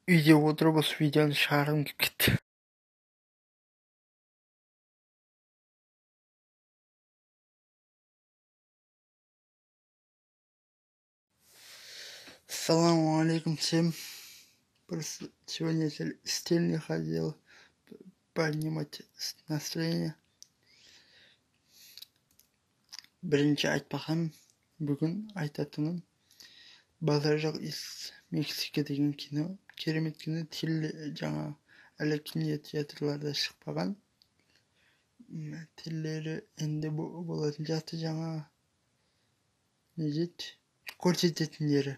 Үйде отырып осы видеоны шығарғым келіп кетті. Ассаламу алейкум всем. Просто сегодня стиль не хотел поднимать настроение. Бірінші айтпағаным, бүгін айтатыным «Базар жоқ из Мексика» деген кино. Керемет кино, жаңа әлі кинотеатрларда шықпаған. Тілдері енді болатын сияқты, жаңа не дейді, көрсететіндері.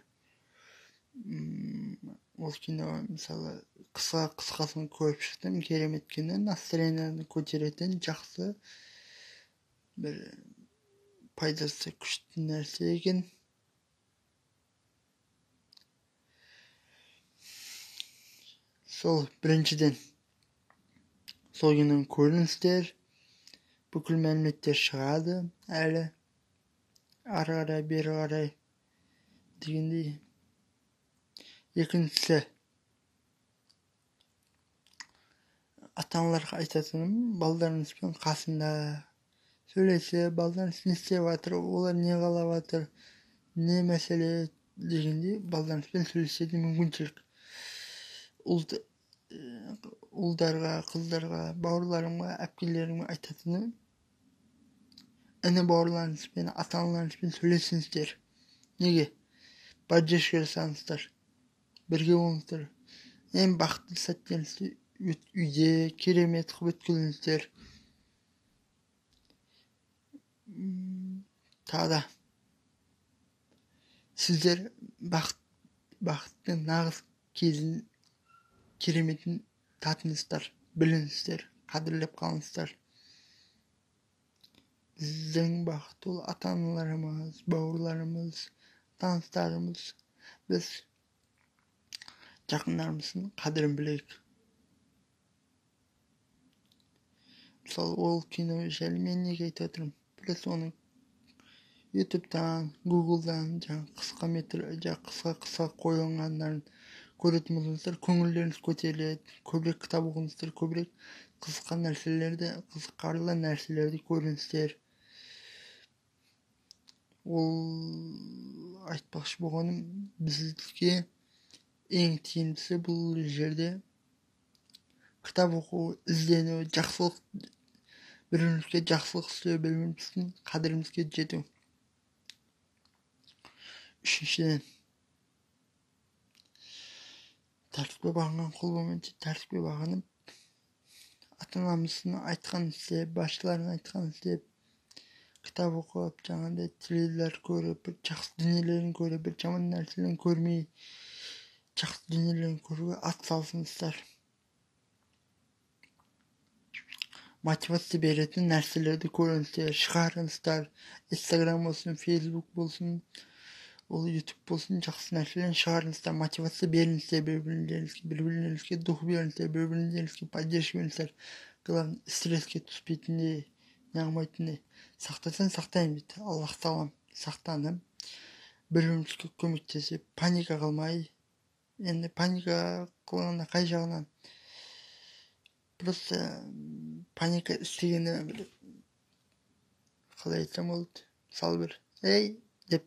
Ол кино, мысалы, қысқа қысқасын көріп шықтым. Керемет кино, настроениені көтеретін, жақсы, бір пайдасы күшті нәрсе екен. Сол біріншіден, сол киноны көріңіздер. Бүкіл мәліметтер шығады әлі ары қарай, бері қарай дегендей. Екіншісі, ата аналарға айтатыным, балдарыңызбен қасында сөйлесіп, балдарыңыз не істеп жатыр, олар не қалап жатыр, не мәселе дегендей, балдарыңызбен сөйлесетін мүмкіншілік. Ұлдарға, қыздарға, бауырларымға, әпкелеріме айтатыным, іні бауырларыңызбен, ата аналарыңызбен сөйлесіңіздер. Неге? Поддержка жасаңыздар, бірге болыңыздар. Ең бақытты сәттеріңізді үйде керемет қылып өткізіңіздер. Тағы да сіздер бақыттың нағыз кезін, кереметін татыңыздар, біліңіздер, қадірлеп қалыңыздар. Біздің бақыт ол ата аналарымыз, бауырларымыз, таныстарымыз. Біз жақындарымыздың қадірін білейік. Мысалы, ол кино жайлы мен неге айтып жатырмын? Просто оны Ютубтан, Гуглдан жаңа қысқа метр, жаңа қысқа қысқа қойылғандарын көретін болсаңыздар, көңілдеріңіз көтеріледі. Көбірек кітап оқыңыздар, көбірек қызыққан нәрселерді, қызықарлы нәрселерді көріңіздер. Ол айтпақшы болғаным, бізге ең тиімдісі бұл жерде кітап оқу, іздену, жақсылық, бір-бірімізге жақсылық істеу, бір-біріміздің қадірімізге жету. Үшіншіден, тәртіпке бағынған құл болмайды. Тәртіпке бағынып, ата анамыздың айтқанын істеп, басшылардың айтқанын істеп, кітап оқып, жаңағыдай теледидар көріп, бір жақсы дүниелерін көріп, бір жаман нәрселерін көрмей, жақсы дүниелерін көруге ат салысыңыздар. Мотивация беретін нәрселерді көріңіздер, шығарыңыздар. Инстаграм болсын, Фейсбук болсын, ол Ютуб болсын, жақсы нәрселерін шығарыңыздар, мотивация беріңіздер бір-бірлеріңізге, бір-бірлеріңізге дух беріңіздер, бір-бірлеріңізге поддержка беріңіздер. Главное, стресске түспейтіндей, неғылмайтындай. Сақтасаң сақтаймын дейді Аллах тағалам. Сақтанып, бір-бірімізге көмектесіп, паника қылмай. Енді паника қылғанда қай жағынан? Просто паника істегенде бір, қалай айтсам болады, мысалы, бір ей деп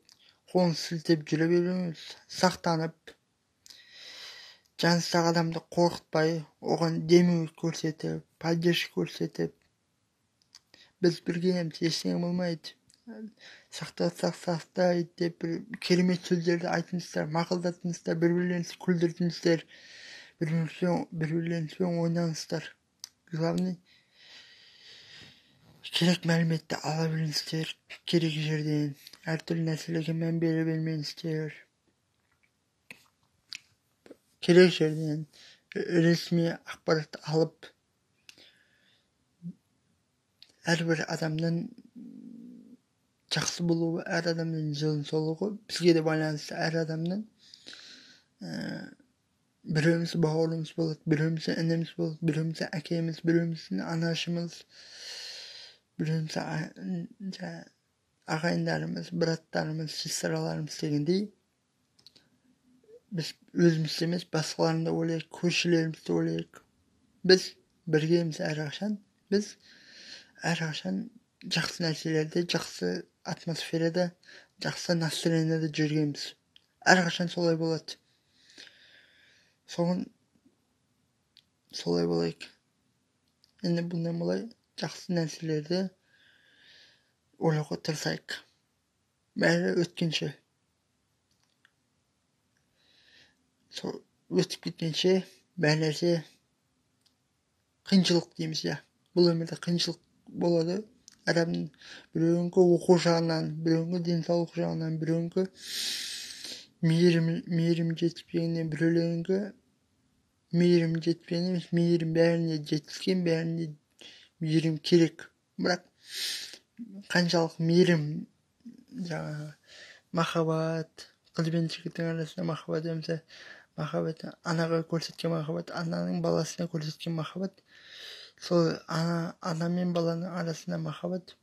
қолын сілтеп жүре бермейміз. Сақтанып, жаныңыздағы адамды қорқытпай, оған демеу көрсетіп, поддержка көрсетіп, біз біргеміз, ештеңе болмайды, сақтасақ сақтайды деп бір керемет сөздерді айтыңыздар, мақұлдатыңыздар, бір бірлеріңізді күлдіртіңіздер, бір бірлеріңізбен ойнаңыздар. Главный, керек мәліметті ала біліңіздер керек жерден, әртүрлі нәрселерге мән бере бермеңіздер. Керек жерден ресми ақпарат алып, әрбір адамның жақсы болуы, әр адамның денсаулығы бізге де байланысты. Әр адамның біреуміз бауырымыз болады, біреуміз ініміз болады, біреуміз әкеміз, біреуміздің анашымыз, біреуміз ағайындарымыз, браттарымыз, сестраларымыз дегендей. Біз өзімізді емес, басқаларын да ойлайық, көршілерімізді ойлайық. Біз біргеміз әрқашан. Біз әрқашан жақсы нәрселерде, жақсы атмосферада, жақсы настроениеде жүргенбіз. Әрқашан солай болады. Соған солай болайық. Енді бұндан былай жақсы нәрселерді ойлауға тырысайық. Бәрі өткенше. Сол өтіп кеткенше бәр нәрсе қиыншылық дейміз, иә. Бұл өмірде қиыншылық болады. Адамның біреуінікі оқу жағынан, біреуінікі денсаулық жағынан, біреуінікі мейірім жетіспегеннен, біреулерінікі мейірім жетпеген емес, мейірім бәріне жетіскен, бәріне мейірім керек. Бірақ қаншалық мейірім, жаңағы махаббат, қыз бен жігіттің арасында махаббат болса, махаббат, анаға көрсеткен махаббат, ананың баласына көрсеткен махаббат, сол ана мен баланың арасында махаббат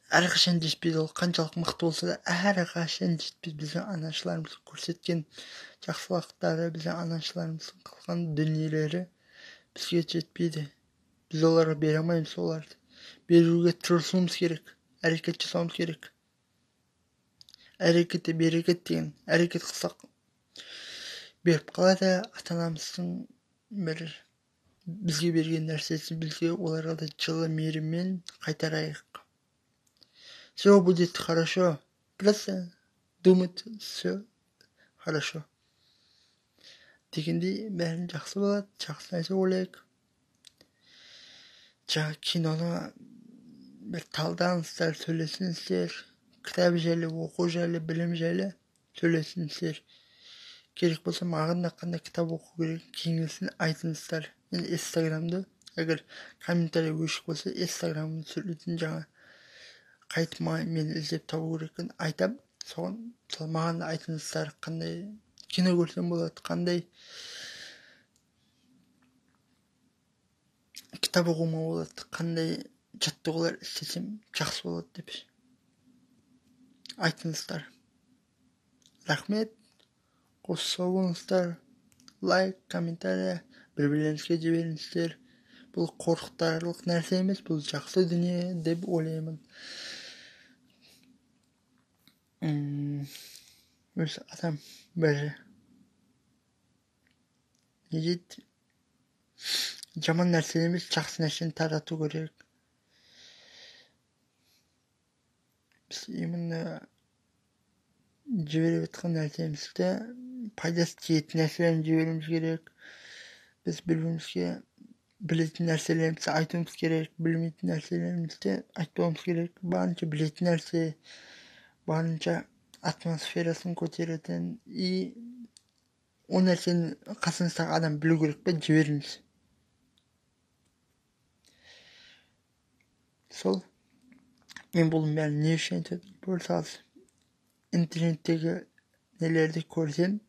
әрқашан жетпейді. Ол қаншалық мықты болса да әрқашан жетпейді. Біздің анашыларымыз көрсеткен жақсылықтары, біздің анашыларымыздың қылған дүниелері бізге жетпейді. Біз оларға бере алмаймыз, оларды беруге тырысуымыз керек, әрекет жасауымыз керек. Әрекетте берекет деген, әрекет қылсақ беріп қалады. Ата-анамыздың бір бізге берген нәрсесін бізге оларға да жылы мейіріммен қайтарайық. Все будет хорошо. Просто думать все хорошо. Дегендей бәрін жақсы болады, жақсы нәрсе ойлайық. Жаңа киноны бір талдаңыздар, сөйлесіңіздер, кітап жайлы, оқу жайлы, білім жайлы сөйлесіңіздер. Керек болса маған да қандай кітап оқу керек кеңесін айтыңыздар. Мен Инстаграмды, егер комментарий өшік болса, Инстаграмды сөйлейтін жаңа қайтып мені іздеп табу керек екенін айтам. Соған сол маған да айтыңыздар, қандай кино көрсем болады, қандай кітап оқуыма болады, қандай жаттығулар істесем жақсы болады деп айтыңыздар. Рахмет, қоса болыңыздар, лайк, комментарий бір-бірлеріңізге жіберіңіздер. Бұл қорқытарлық нәрсе емес, бұл жақсы дүние деп ойлаймын. Өз адам бір не дейді, жаман нәрсе емес, жақсы нәрсені тарату керек. Біз именно жіберіп жатқан нәрсемізді пайдасы тиетін нәрселерін жіберуіміз керек. Біз бір-бірімізге білетін нәрселерімізді айтуымыз керек, білмейтін нәрселерімізді айтпауымыз керек. Барынша білетін нәрсе, барынша атмосферасын көтеретін и ол нәрсені қасыңыздағы адам білу керек пе, жіберіңіз. Сол мен бұның бәрін не үшін айтып отырмын? Интернеттегі нелерді көрсем,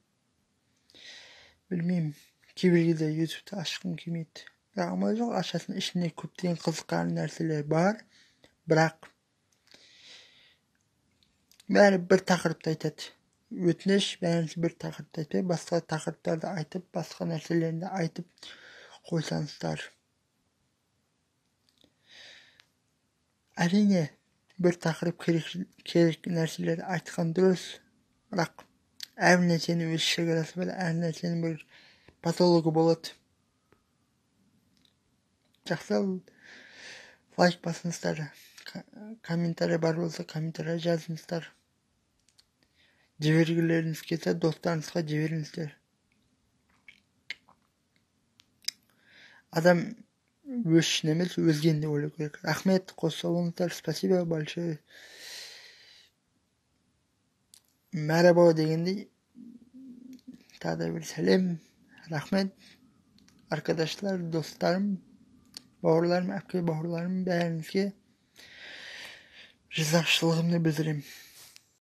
білмеймін, кейбір кезде ютубты ашқым келмейді. Бірақ амал жоқ, ашасың, ішінде көптеген қызыққан нәрселер бар, бірақ бәрі бір тақырыпты айтады. Өтініш, бәрі бір тақырыпты айтпай, басқа тақырыптарды айтып, басқа нәрселерді айтып қойсаңыздар. Әрине, бір тақырып керек нәрселерді айтқан дұрыс, бірақ әр нәрсенің өз шекарасы бар, әр нәрсенің бір патологы болады. Жақсы, лайк басыңыздар, комментарий бар болса комментарий жазыңыздар. Жібергілеріңіз келсе достарыңызға жіберіңіздер. Адам өз үшін емес, өзгені де ойлау керек. Рахмет, қоса болыңыздар, спасибо большое. Мераба дегендей тағы да бір сәлем, рахмет. Arkadaşlar, dostlarım, бауырларым, әпке бауырларым, бәріңізге ризашылығымды білдіремін.